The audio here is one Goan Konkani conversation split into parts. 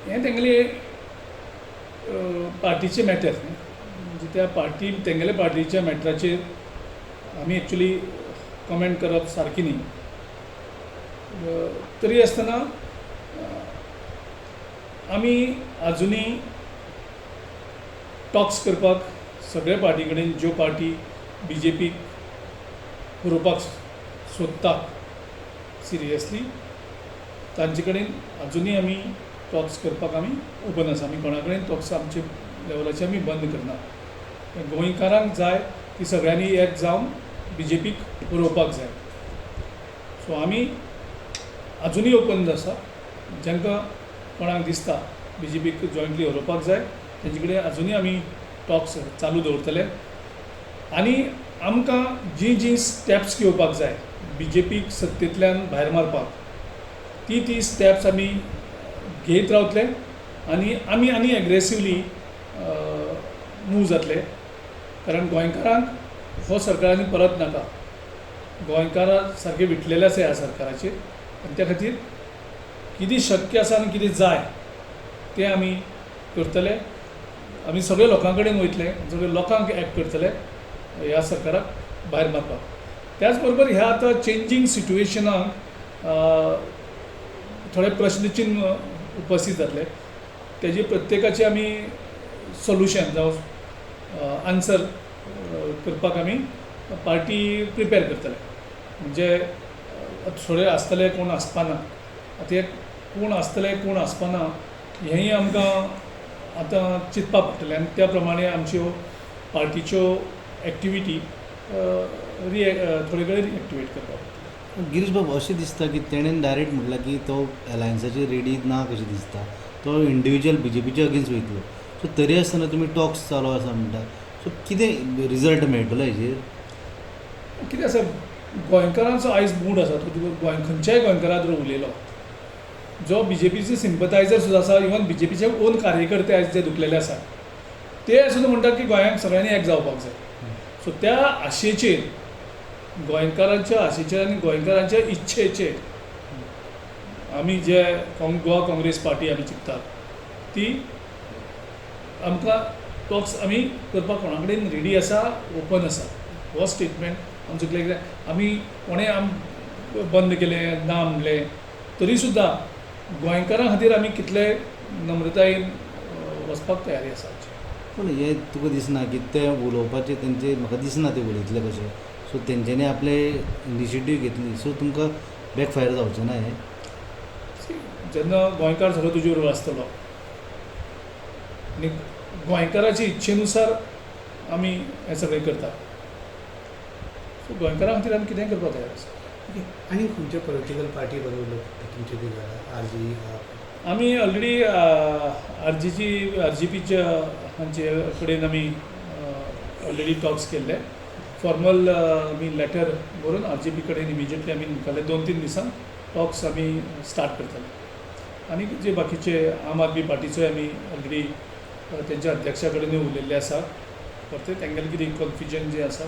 हें तेंगेले पार्टीचें मॅटर न्ही, म्हणजे त्या पार्टी तेंगेले पार्टीच्या मॅटराचेर आमी एक्चुली कमेंट करप सारकी न्ही. तरी आसतना आमी आजुनूय टॉक्स करपाक सगळे पार्टी कडेन, ज्यो पार्टी बी जे पीक हरोवपाक सोदता सिरियसली, तांचे कडेन आजुनूय आमी टॉक्स करपाक आमी ओपन आसा. आमी कोणा कडेन टॉक्स आमचे लेवलाचे आमी बंद करना. गोंयकारांक जाय की सगळ्यांनी एक जावन बी जे पीक हरोवपाक जाय. सो आमी आजुनूय ओपन आसा. जांकां कोणाक दिसता बी जे पीक जॉयंटली हरोवपाक जाय, तेंचे कडेन आजुनूय आमी टॉक्स चालू दवरतले. आनी आमकां जी जी स्टेप्स घेवपाक जाय बी जे पीक सत्तेंतल्यान भायर मारपाक, ती ती स्टेप्स आमी घेयत रावतले आनी आमी आनी एग्रेसिवली मूव जातले. कारण गोंयकारांक हो सरकार आनी परत नाका. गोंयकारां सारके विटलेले आसा ह्या सरकाराचेर आनी त्या खातीर कितें शक्य आसा आनी कितें जाय तें आमी करतले. आमी सगळे लोकां कडेन वयतले, सगळे लोकांक एक करतले ह्या सरकाराक भायर मारपाक. त्याच बरोबर ह्या आतां चेंजींग सिट्युएशनाक थोडे प्रश्नचिन्न उपस्थित जातले, तेजे प्रत्येकाचे आमी सोल्युशन जावं आन्सर करपाक आमी पार्टी प्रिपेर करतले. म्हणजे थोडे आसतले, कोण आसपाना, आतां हे कोण आसतले कोण आसपाना हेंय आमकां आतां चिंतपाक पडटलें आनी त्या प्रमाणे आमच्यो पार्टीच्यो एक्टिविटी थोडे कडेन रिएक्टिवेट करपाक पडटल्यो. गिरीश बाब, अशें दिसता की तेणेन डायरेक्ट म्हटलां की तो अलायन्साचेर रेडी ना कशें दिसता, तो इंडिविज्युअल बी जे पीच्या अगेन्स्ट वयतलो. सो तरी आसतना तुमी टॉक्स चालू आसा म्हणटा, सो कितें रिजल्ट मेळटलो हेजेर? कितें आसा, गोंयकारांचो आयज मूड आसा तो तुका गोंय खंयच्याय गोंयकारा जर उलयलो, जो बी जे पीचे सिंपथायजर सुद्दां आसा, इवन बी जे पीचे ओन कार्यकर्ते आयज जे दुखलेले आसा ते सुद्दां म्हणटात की गोंयांक सगळ्यांनी एक जावपाक जाय. सो त्या आशेचेर, गोंयकारांच्या आशेचेर आनी गोंयकारांच्या इच्छेचेर आमी जे गोवा काँग्रेस पार्टी आमी चिंततात ती आमकां टॉक्स आमी करपाक कोणा कडेन रेडी आसा, ओपन आसा. हो स्टेटमेंट आमचो क्लियर. आमी कोणें आम बंद केलें ना म्हणलें तरी सुद्दां गोंयकारां खातीर आमी कितले नम्रतायेन वचपाक तयारी आसा. पूण हें तुका दिसना की ते उलोवपाचें तेंचे, म्हाका दिसना ते उलयतले कशें. सो तेंच्यांनी आपले इनिशिएटीव घेतली, सो तुमकां बॅकफायर जावचें ना हें? जेन्ना गोंयकार सगळो तुजे बरोबर आसतलो आनी गोंयकाराचे इच्छेनुसार आमी हें सगळें करता, सो गोंयकारां खातीर आमी कितेंय करपाक तयार आसा. आनी खंयच्या पॉलिटिकल पार्टी बरोबर तुमचे कितें जाला, आर जी? आमी ऑलरेडी आर जीची आर जी पीच्या हांचे कडेन आमी ऑलरेडी टॉक्स केल्ले. फॉर्मल आमी लॅटर बरोवन आर जी पी कडेन इमिजिएटली आमी मुखाल्ले 2-3 दिसांक टॉक्स आमी स्टार्ट करतले. आनी जे बाकीचे आम आदमी पार्टीचोय आमी ऑलरेडी तेंच्या अध्यक्षा कडेनूय उलयल्ले आसा. परते तेंगेलें कितें कन्फ्युजन जें आसा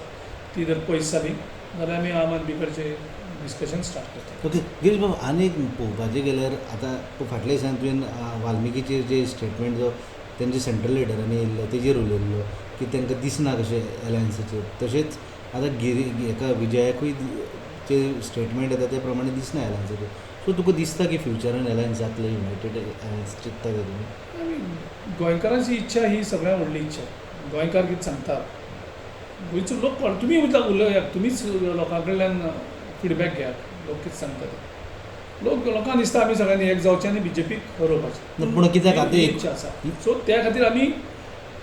ती जर पयस जाली जाल्यार आमी आम आदमी कडचे डिस्कशन स्टार्ट करतले. ओके गिरीश बाब, आनी एक पळोवपाचें गेल्यार आतां फाटल्या दिसांनी तुवें वाल्मिकीचेर जे स्टेटमेंट जो तेंचे सेंट्रल लिडरांनी येयल्लो तेजेर उलयल्लो की तांकां दिसना कशें अलायन्साचेर, तशेंच आतां गिरी हेका विजयाकूय जे स्टेटमेंट येता ते प्रमाणे दिसना अलायन्साचेर. सो तुका दिसता की फ्युचरान अलायन्स जातलें, युनायटेड अलायन्स चिंत्ता काय तुमी? गोंयकारांची इच्छा ही सगळ्यांत व्हडली इच्छा. गोंयकार कितें सांगता, गोंयचो लोक कोण, तुमी उलयात, तुमीच लोकां कडल्यान फिडबॅक घेयात, लोक कितें सांगता ते. लोक लोकांक दिसता आमी सगळ्यांनी एक जावचें आनी बी जे पीक हरोवपाचें. पूण कित्याक आतां ही इच्छा आसा. सो त्या खातीर आमी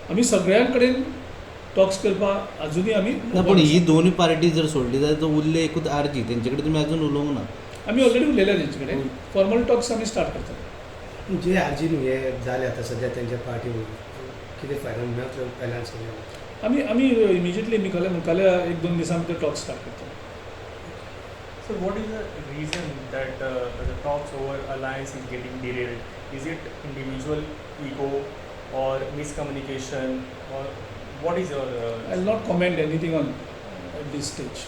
आमी सगळ्यां कडेन टॉक्स करपाक अजुनूय आमी ना. पूण ही दोनूय पार्टी जर सोडली जाल्यार तो उरले एकूच आर जी, तेंचे कडेन तुमी अजून उलोवंक ना. आमी ऑलरेडी उलयल्या तेंचे कडेन, फॉर्मल टॉक्स आमी स्टार्ट करतले. जे आर जी हे जाले आतां सद्या तेंच्या पार्टी कितें फायदो मेळटलो अलायन्स केल्यार? आमी आमी इमिजिएटली मुखाल्या 1-2 दिसां भितर टॉक्स स्टार्ट करतले. So what is the reason that the talks over alliance is getting derailed? Is it individual ego or miscommunication, or what is your? I will not comment anything on at this stage.